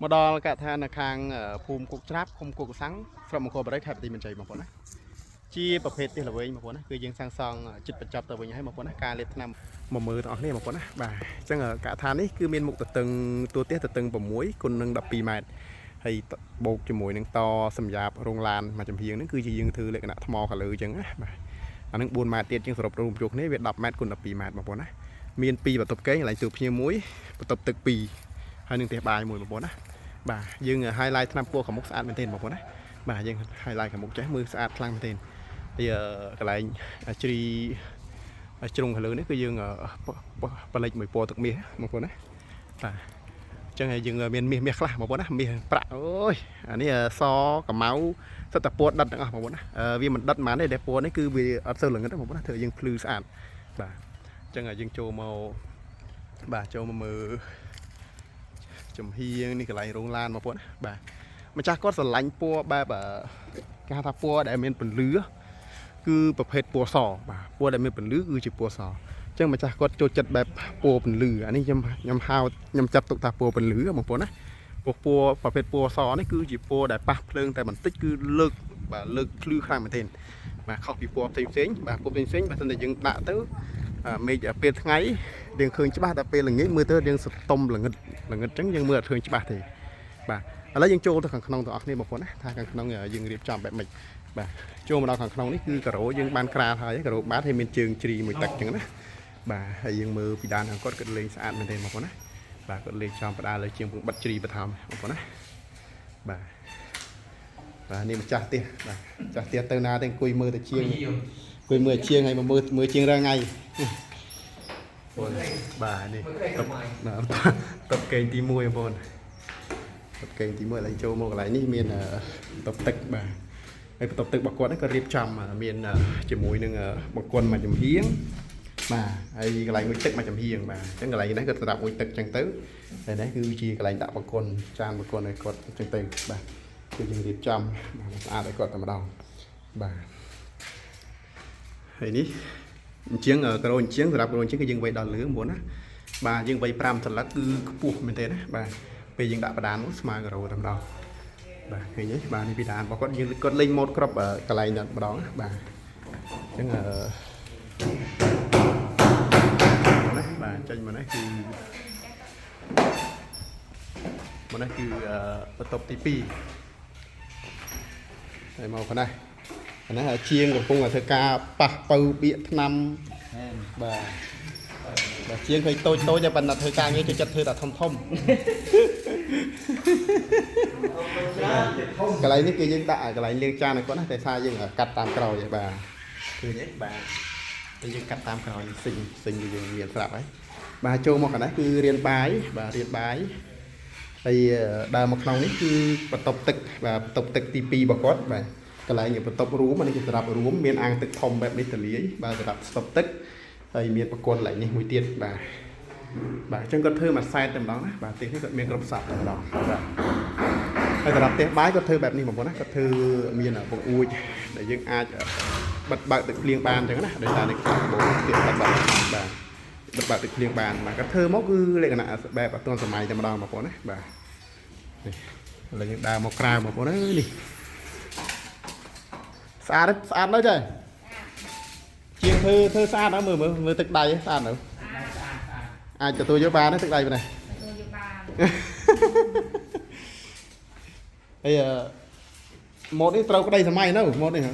មកដល់កថានៅខាងភូមិគុកច្រាប់ឃុំគុកសាំងស្រុកមង្គលបរិយខេត្តបន្ទាយមានជ័យបងប្អូនណាជាប្រភេទផ្ទះល្វែងបងប្អូនណាគឺយើងសាងសង់ចិត្តបញ្ចប់ទៅវិញហើយបងប្អូនណាការលេបថ្នាំមកមើលទាំងអស់គ្នាបងប្អូនណាបាទអញ្ចឹងកថានេះគឺមានមុខទទឹងទួផ្ទះទទឹង6គុណនឹង12ម៉ែត្រហើយបូកជាមួយនឹងតសម្រាប់រោងឡានមួយចំហៀងហ្នឹងគឺជាយើងធ្វើលក្ខណៈថ្មខាងលើអញ្ចឹងណាបាទអាហ្នឹង4ម៉ែត្រទៀតជាងសរុបរួមចូលគ្នាវា10ម៉ែត្រគុណ12ម៉ែត្របងប្អូនណាមាន2បន្ទប់គេងកន្លែងទូភ្ញៀវមួយបន្ទប់ទឹក2ហើយនឹងផ្ទះបាយមួយបងប្អូនណា បាទយើង highlight ថ្នាំពណ៌ខាងមុខស្អាតមែនទែនបងប្អូនណាបាទយើង highlight ខាងមុខចេះមើលស្អាតខ្លាំងមែនទែនហើយកន្លែងជ្រីជ្រុងខាងលើនេះគឺយើងបលិចមួយពណ៌ទឹកមាសបងប្អូនណាបាទអញ្ចឹងហើយយើងមានមាសមាសខ្លះបងប្អូនណាមាសប្រាក់អូយអានេះសកម្ៅសិតតែពណ៌ដិតទាំងអស់បងប្អូនណាវាមិនដិតហ្មងទេតែពណ៌នេះគឺវាអត់សូវល្ងិតទេបងប្អូនណាធ្វើឲ្យយើងភ្លឺស្អាតបាទអញ្ចឹងយើងចូលមកបាទចូលមកមើល ចំហៀងនេះកន្លែងរោងឡានបងប្អូនណាបាទម្ចាស់គាត់ស្រឡាញ់ពណ៌បែបគេហៅថាពណ៌ដែលមានពន្លឺគឺប្រភេទពណ៌សបាទពណ៌ដែលមានពន្លឺគឺជាពណ៌សអញ្ចឹងម្ចាស់គាត់ចូលចិត្តបែបពណ៌ពន្លឺអានេះខ្ញុំខ្ញុំហៅខ្ញុំចាត់ទុកថាពណ៌ពន្លឺបងប្អូនណាពណ៌ពណ៌ប្រភេទពណ៌សនេះគឺជាពណ៌ដែលប៉ះភ្លើងតែបន្តិចគឺលើកបាទលើកភ្លឺខ្លាំងមែនទែនបាទខុសពីពណ៌ផ្សេងផ្សេងបាទពណ៌ផ្សេងផ្សេងបើមិនតែយើងដាក់ទៅមេឃពេលថ្ងៃយើងឃើញច្បាស់តែពេលល្ងាចមើលទៅយើងសតុំល្ងិតល្ងិតអញ្ចឹងយើងមើលអត់ឃើញច្បាស់ទេបាទឥឡូវយើងចូលទៅខាងក្នុងទាំងអស់គ្នាបងប្អូនណាថាខាងក្នុងយើងរៀបចំបែបម៉េចបាទចូលមកដល់ខាងក្នុងនេះគឺការ៉ូយើងបានក្រាលហើយការ៉ូបាតហើយមានជើងជ្រីមួយទឹកអញ្ចឹងណាបាទហើយយើងមើលពីដានខាងគាត់គាត់លេងស្អាតមែនទេបងប្អូនណាបាទគាត់លេងចំបដាលើជាងពងបិទជ្រីបន្ថែមបងប្អូនណាបាទបាទនេះម្ចាស់ផ្ទះបាទម្ចាស់ផ្ទះទៅណាទៅអង្គុយមើលទៅជាងអង្គុយមើលជាងហើយមកមើលមើលជាងរាល់ថ្ងៃបងបាទនេះតុបតុបកេងទី1បងប្អូនតុបកេងទី1ឥឡូវចូលមកកន្លែងនេះមានតុបទឹកបាទហើយបន្ទប់ទឹករបស់គាត់នេះក៏រៀបចំមានជាមួយនឹងបង្គន់មួយចំហៀងបាទហើយកន្លែងមួយទឹកមួយចំហៀងបាទអញ្ចឹងកន្លែងនេះក៏សម្រាប់មួយទឹកអញ្ចឹងទៅហើយនេះគឺជាកន្លែងដាក់បង្គន់ចានបង្គន់ឲ្យគាត់អញ្ចឹងទៅបាទគឺយើងរៀបចំបាទស្អាតឲ្យគាត់តែម្ដងបាទហើយនេះអញ្ចឹងការ៉ូអញ្ចឹងសម្រាប់ការ៉ូអញ្ចឹងគឺយើងវៃដល់លឿងបងណាបាទយើងវៃ5សន្លឹកគឺខ្ពស់មែនទេណាបាទពេលយើងដាក់បដាននោះស្មើការ៉ូតែម្ដងបាទឃើញទេបាទនេះពីដានរបស់គាត់យើងគាត់លេងម៉ូតគ្រប់កន្លែងนั้นម្ដងណាបាទអញ្ចឹងអឺណាបាទចេញមកនេះគឺមកនេះគឺបន្ទប់ទី2ហើយមកខាងនេះខាងនេះជាងកំពុងតែធ្វើការប៉ះពៅបៀកថ្នាំបាទបាទជាងឃើញតូចតូចតែប៉ុន្តែធ្វើការងារចូលចិត្តធ្វើតែធំធំ កន្លែងនេះគឺយើងដាក់កន្លែងលាងចានឲ្យគាត់ណាតែថាយើងកាត់តាមក្រោយឯងបាទឃើញទេបាទតែយើងកាត់តាមក្រោយសិញសិញគឺយើងមានស្រាប់ហើយបាទចូលមកកន្លែងគឺរៀនបាយបាទរៀនបាយហើយដើរមកក្នុងនេះគឺបន្ទប់ទឹកបាទបន្ទប់ទឹកទី2របស់គាត់បាទកន្លែងបន្ទប់រួមអានេះគឺសម្រាប់រួមមានអាងទឹកធំបែបនេះទលាយបាទសម្រាប់ស្តុបទឹកហើយមានប្រព័ន្ធកន្លែងនេះមួយទៀតបាទបាទអញ្ចឹងគាត់ធ្វើមួយសែតតែម្ដងណាបាទផ្ទះនេះគាត់មានគ្រប់សព្វតែម្ដងបាទ ហើយសម្រាប់ផ្ទះបាយគាត់ធ្វើបែបនេះបងប្អូនណាគាត់ធ្វើមានបង្អួចដែលយើងអាចបិទបើកទឹកភ្លៀងបានអញ្ចឹងណាដោយសារនេះគាត់បូផ្ទះបិទបើកបាទបិទបើកទឹកភ្លៀងបានបាទគាត់ធ្វើមកគឺលក្ខណៈបែបអត់ទាន់សម័យតែម្ដងបងប្អូនណាបាទនេះឥឡូវយើងដើរមកក្រៅបងប្អូនអើយនេះស្អាតស្អាតនៅចេះជាងធ្វើធ្វើស្អាតនៅមើលមើលមើលទឹកដៃស្អាតនៅអាចទទួលយកបានទេទឹកដៃប៉ុណ្ណេះ ទទួលយកបាន ហើយម៉ូតនេះត្រូវក្តីសម័យនៅម៉ូតនេះហ៎?